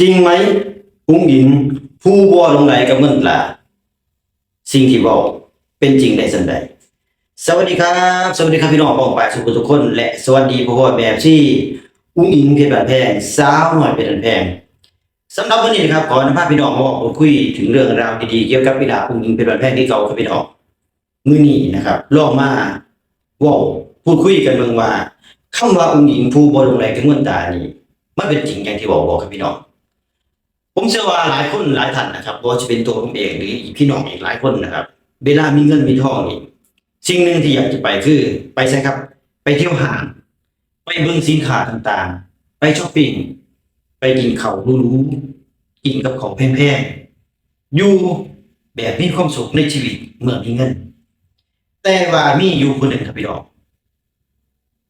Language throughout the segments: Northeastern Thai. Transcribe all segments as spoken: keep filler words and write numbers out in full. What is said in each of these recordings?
จริงไหม อุ๋งอิ๋งผู้บ่หลงใหลกับเงินตรา สิ่งที่เว้าเป็นจริงได้ส่ำใด สวัสดีครับ สวัสดีครับพี่น้องป้องปายสู่ทุกคน และสวัสดีพ่อแม่เอฟซี อุ๋งอิ๋งเพชรบ้านแพง สาวน้อยเพชรบ้านแพง สำหรับมื้อนี้นะครับ ขอนำพาพี่น้องมาเว้าพูดคุยถึงเรื่องราวดีๆเกี่ยวกับอีหล่าอุ๋งอิ๋งเพชรบ้านแพงคือเก่าครับพี่น้อง มื้อนี้นะครับ ลองมาเว้าพูดคุยกันเบิ่งว่า คำว่าอุ๋งอิ๋งผู้บ่หลงใหลกับเงินตรานี่ มันเป็นจริงอย่างที่เว้าบ่ครับพี่น้อง ผมเชื่อว่าหลายคนหลายท่านนะครับ บ่ว่าจะเป็นตัวผมเองหรือพี่น้องอีกหลายคนนะครับ เวลามีเงินมีทองนี่ สิ่งหนึ่งที่อยากจะไปคือ ไปไสครับ ไปเที่ยวห้าง ไปเบิ่งสินค้าต่างๆ ไปชอปปิง ไปกินข้าวหรูๆ กินกับข้าวแพงๆ อยู่แบบมีความสุขในชีวิตเมื่อมีเงิน แต่ว่ามีอยู่คนหนึ่งครับพี่น้อง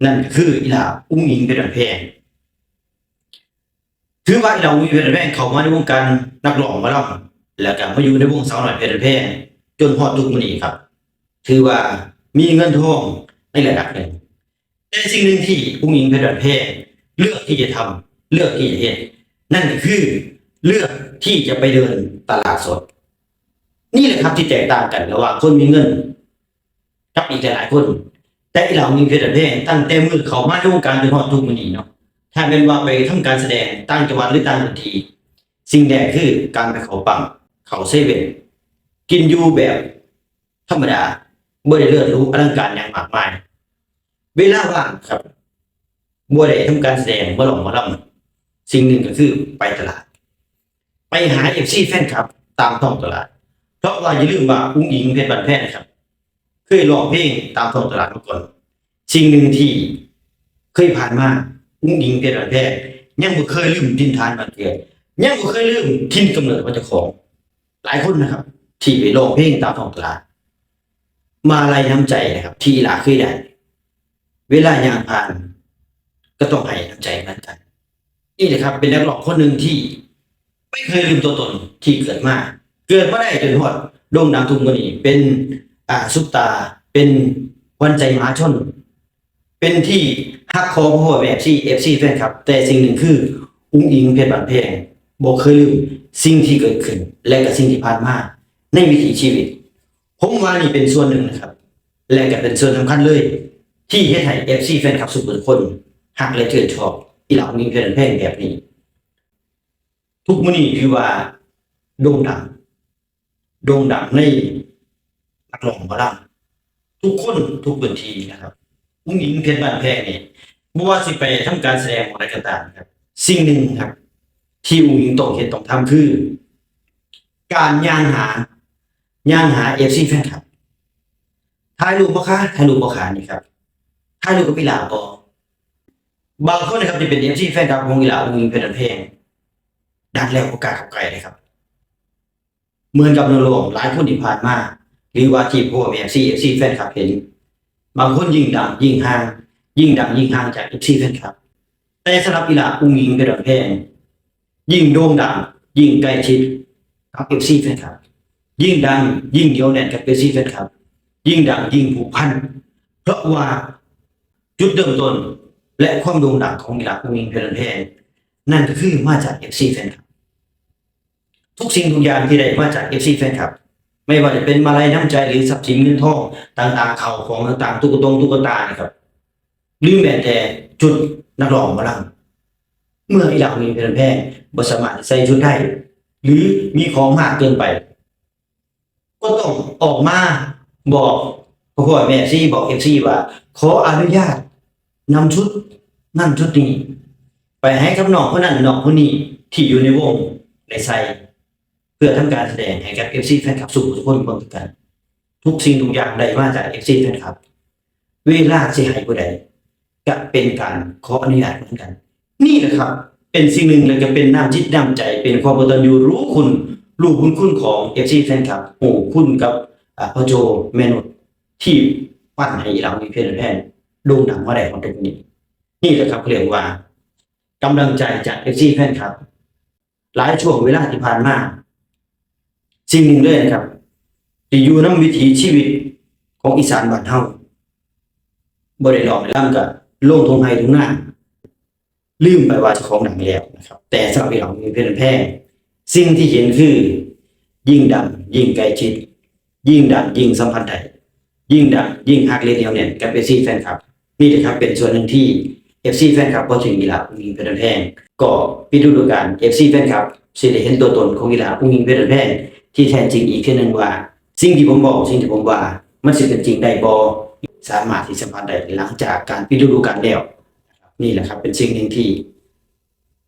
นั่นก็คืออีหล่าอุ๋งอิ๋งเพชรบ้านแพง ถือว่าอีหล่าอุ๋งอิ๋งเพชรบ้านแพงเข้ามาในวงการนักร้องหมอลำ แล้วก็มาอยู่ในวงสาวน้อยเพชรบ้านแพง จนฮอดทุกมื้อนี้ครับ ถือว่ามีเงินทองในระดับหนึ่ง แต่สิ่งหนึ่งที่อุ๋งอิ๋งเพชรบ้านแพงเลือกที่จะทำ เลือกที่จะเฮ็ด นั่นก็คือเลือกที่จะไปเดินตลาดสด นี่แหละครับที่แตกต่างกันระหว่างคนมีเงิน กับอีกหลายๆคน แต่อีหล่าอุ๋งอิ๋งเพชรบ้านแพงตั้งแต่มื้อเข้ามาในวงการจนฮอดทุกมื้อนี้เนาะ ถ้าแม่นว่าไปทำการแสดงต่างจังหวัดหรือต่างพื้นที่ สิ่งแรกคือการไปเข้าปั๊ม เข้าเซเว่น กินอยู่แบบธรรมดา บ่ได้เลิศหรูอลังการหยังมากมาย เวลาว่างครับ บ่ได้ทำการแสดง บ่ร้องหมอลำ สิ่งหนึ่งก็คือไปตลาด ไปหาเอฟซีแฟนคลับตามท้องตลาด เพราะว่าอย่าลืมว่าอุ๋งอิ๋งเพชรบ้านแพงครับ เคยร้องเพลงตามท้องตลาดมาก่อน สิ่งหนึ่งที่เคยผ่านมา อุ๋งอิ๋งเพชรบ้านแพงยังบ่เคยลืมถิ่นฐานบ้านเกิด ยังบ่เคยลืมถิ่นกำเนิดของเจ้าของ หลายคนนะครับ ที่ไปร้องเพลงตามท้องตลาด มาลัยน้ำใจนะครับ ที่อีหล่าเคยได้ เวลาย่างผ่าน ก็ต้องให้น้ำใจเหมือนกัน นี่แหละครับ เป็นนักร้องคนหนึ่งที่ไม่เคยลืมตัวตนที่เกิดมา เกิดมาได้จนฮอดโด่งดังทุกมื้อนี้ เป็น อ่า ซุปตาร์ เป็นขวัญใจมหาชน เป็นที่ฮักของพ่อแม่เอฟซี เอฟซีแฟนคลับ แต่สิ่งหนึ่งคือ อุ๋งอิ๋งเพชรบ้านแพงบ่เคยลืมสิ่งที่เกิดขึ้น และก็สิ่งที่ผ่านมาในวิถีชีวิต ผมว่านี่เป็นส่วนหนึ่งนะครับ และก็เป็นส่วนสำคัญเลย ที่เฮ็ดให้เอฟซีแฟนคลับทุกคนฮักและชื่นชอบอีหล่าอุ๋งอิ๋งเพชรบ้านแพงแบบนี้ ทุกมื้อนี้ถือว่าโด่งดัง โด่งดังในนักร้องหมอลำทุกคนทุกพื้นที่นะครับ อุ๋งอิ๋งเพชรบ้านแพงนี่ บ่ว่าสิไปทำการแสดงหม่องใดก็ตามครับ สิ่งหนึ่งครับ ที่อุ๋งอิ๋งต้องเฮ็ดต้องทำคือ การย่างหา ย่างหาเอฟซีแฟนคลับ ถ่ายรูปบ่คะ ถ่ายรูปบ่คะ นี่ครับ ถ่ายรูปกับอีหล่าบ่ บางคนนะครับที่เป็นเอฟซีแฟนคลับของอีหล่าอุ๋งอิ๋งเพชรบ้านแพง ดังแล้วบ่กล้าเข้าใกล้เลยครับ เหมือนกับนักร้องหลายคนที่ผ่านมา หรือว่าที่พ่อแม่เอฟซี เอฟซีแฟนคลับเห็น บางคนยิ่งดังยิ่งห่าง ยิ่งดังยิ่งห่างจากเอฟซีแฟนคลับ แต่สำหรับอีหล่าอุ๋งอิ๋งเพชรบ้านแพง ยิ่งโด่งดัง ยิ่งใกล้ชิดกับเอฟซีแฟนคลับ ยิ่งดังยิ่งเหนียวแน่นกับเอฟซีแฟนคลับ ยิ่งดังยิ่งผูกพัน เพราะว่าจุดเริ่มต้นและความโด่งดังของอีหล่าอุ๋งอิ๋งเพชรบ้านแพง นั่นก็คือมาจากเอฟซีแฟนคลับ ทุกสิ่งทุกอย่างที่ได้มาจากเอฟซีแฟนคลับ ไม่ว่าจะเป็นมาลัยน้ำใจหรือทรัพย์สินเงินทองต่างๆ ข้าวของต่างๆ ตุ๊กตงตุ๊กตานะครับ หรือแม้แต่ชุดนักร้องหมอลำ เมื่ออีหล่าอุ๋งอิ๋งเพชรบ้านแพงบ่สามารถใส่ชุดได้ หรือมีของมากเกินไป ก็ต้องออกมาบอกพ่อแม่เอฟซี บอกเอฟซีว่า ขออนุญาตนำชุดนั่นชุดนี้ ไปให้กับน้องคนนั้นน้องคนนี้ที่อยู่ในวงได้ใส่ เพื่อทำการแสดงให้กับเอฟซีแฟนคลับทุกคนเบิ่งคือกัน ทุกสิ่งทุกอย่างได้มาจากเอฟซีแฟนคลับ เวลาสิให้ผู้ใด ก็เป็นการขออนุญาตเหมือนกัน นี่แหละครับ เป็นสิ่งหนึ่งและก็เป็นน้ำจิตน้ำใจ เป็นความกตัญญูรู้คุณ รู้บุญคุณของเอฟซีแฟนคลับ ฮู้คุณกับ อ่า พ่อโจ แม่นุช ที่ปั้นให้อีหล่าอุ๋งอิ๋งเพชรบ้านแพงโด่งดังมาได้ฮอดทุกมื้อนี้ นี่แหละครับเรียกว่ากำลังใจจากเอฟซีแฟนคลับ หลายช่วงเวลาที่ผ่านมา สิ่งหนึ่งเลยนะครับ ที่อยู่นำวิถีชีวิตของอีสานบ้านเฮา บ่ได้ร้องได้รำก็ลงท่งไฮ่ท่งนา ลืมไปว่าเจ้าของดังแล้วนะครับ แต่สำหรับอีหล่า อุ๋งอิ๋งเพชรบ้านแพง สิ่งที่เห็นคือ ยิ่งดังยิ่งใกล้ชิด ยิ่งดังยิ่งสัมผัสได้ ยิ่งดังยิ่งฮักและเหนียวแน่นกับ เอฟซี แฟนคลับ นี่แหละครับเป็นส่วนหนึ่งที่ เอฟซี แฟนคลับพอถึงอีหล่า อุ๋งอิ๋งเพชรบ้านแพง ก็ปิดฤดูกาล เอฟซี แฟนคลับสิได้เห็นตัวตนของอีหล่า อุ๋งอิ๋งเพชรบ้านแพง ที่แท้จริงอีกเทื่อหนึ่งว่า สิ่งที่ผมบอกสิ่งที่ผมว่ามันสิเป็นจริงได้บ่ สามารถที่สัมผัสได้หลังจากการปิดฤดูกาลแล้ว นี่แหละครับเป็นสิ่งหนึ่งที่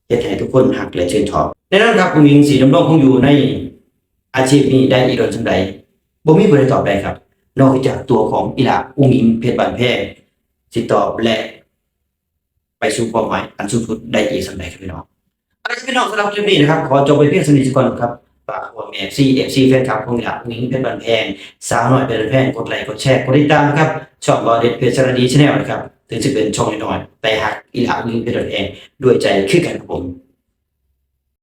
เฮ็ดให้ทุกคนฮักและชื่นชอบ แน่นอนครับ อุ๋งอิ๋งสิดำรงคงอยู่ในอาชีพนี้ได้อีกโดนส่ำใด บ่มีผู้ใดตอบได้ครับ นอกจากตัวของอีหล่า อุ๋งอิ๋งเพชรบ้านแพง สิตอบและไปสู่เป้าหมายอันสูงสุดได้อีกส่ำใดครับพี่น้อง เอาละครับพี่น้อง สำหรับคลิปนี้นะครับ ขอจบไปเพียงส่ำนี้ซะก่อนครับ ฝากพ่อแม่ เอฟซี เอฟซี แฟนคลับของอีหล่า อุ๋งอิ๋งเพชรบ้านแพง สาวน้อยเพชรบ้านแพง กดไลค์กดแชร์กดติดตามนะครับ ช่องบ่าวเด็ดเพชรสารดี Channel นะครับ ถึงสิเป็นช่องน้อยๆ แต่ฮักอีหล่า อุ๋งอิ๋งเพชรบ้านแพง ด้วยใจคือกันครับผม